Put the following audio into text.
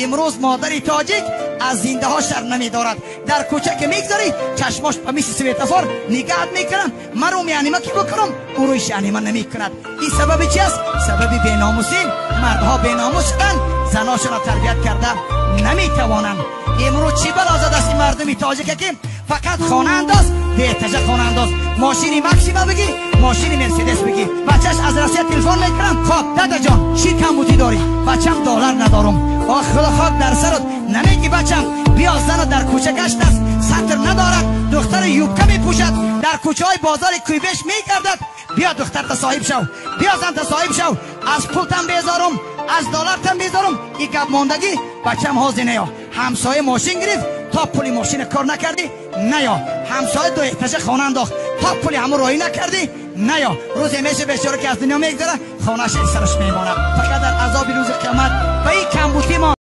Имрӯз модари тоҷик аз зиндаҳо шарм намедорад. Дар кӯча ки мегзарӣ, чашмош ба мисли светофор нигаҳат мекунам. Маро меанима ки бикунам, ӯ рӯйш анима намекунад. Ин сабаби чи аст? Сабаби беномусӣ. Мардҳо беномус шуданд, заношонро тарбият карда наметавонанд. Имрӯз чӣ бало задааст ин мардуми тоҷика, ки фақат хонаандоз, беэтажа хонаандоз, мошини Максима бигӣ, мошини Мерседес бигӣ. Бачаш аз Россия телефон мекунам: «Хоб, дадаҷон, чӣ камбудӣ дорӣ?» «Бачам, доллар надорум». Ох, худо хок дар сарот, намегӣ, бачам, биё, зану дар кӯча гаштааст, сатр надорад, духтари юбка мепӯшад, дар кӯчаҳои бозори Куйбеш мегардад. Биё, духтарта соҳиб шав, биё, занта соҳиб шав. Аз пултам безорум, аз доллартам безорум. И гап мондагӣ, бачам, ҳозир неё. Ҳамсоя мошин гирифт, то пули мошина кор накардӣ, наё. Ҳамсоя ду этажа хона андохт, то пули ҳамон роҳӣ накардӣ, наё. Рӯзе меша, бечора ки аз дунё мегзара, хонааш сараш мемонад. Фақат дар азоби рӯзи қиёмат ба ин камбутӣ мо.